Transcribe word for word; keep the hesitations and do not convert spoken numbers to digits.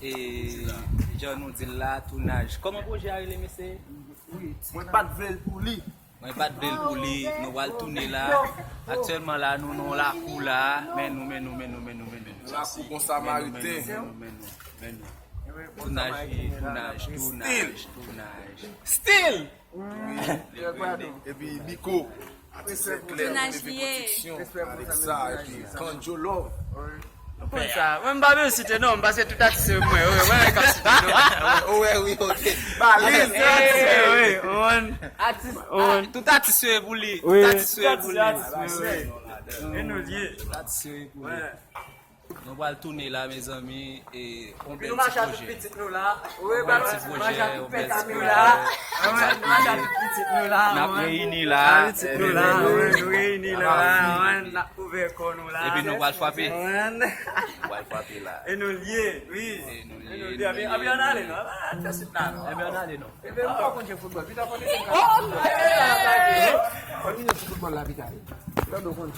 E jan nou di l la, tounaj. Kòman pwojè a rele, mesye? Mwen pa t vle l pou li. Mwen pa t vle l pou li, nou pral tounen la. Aktyèlman la, nou nan lakou la. Men nou, men nou, men nou, men nou, men nou. Lakou bon Samariten. Tounaj, tounaj, tounaj, tounaj. Still! Epi Biko, atis klè, nou leve pwodiksyon avèk sa, epi Kanjo Love. Mwen m pa bezwen site non, paske tout atis yo mwen, wi, mwen k ap site non. Ou wè, wi, ok. Balil. Wi, wi, mwen. Atis, tout atis yo e pou li. Tout atis yo e pou li. E nou l ye. Tout atis yo e pou li. Nou pral tounen la, mezanmi, e on bèl ti pwojè. On bèl ti pwojè, on bèl ti pwojè. N ap reyini la. Nou reyini la, n ap ouvè kò nou la. Epi nou pral frape. Nou pral frape la. E nou l ye, wi. E nou l ye. Epi ann ale non. Ann fè sit la non. Epi ann ale non. Epi nou pa konn jwe foutbòl. Pita konn jwe foutbòl. Konn jwe foutbòl la, Pita. Pita nou konn jwe.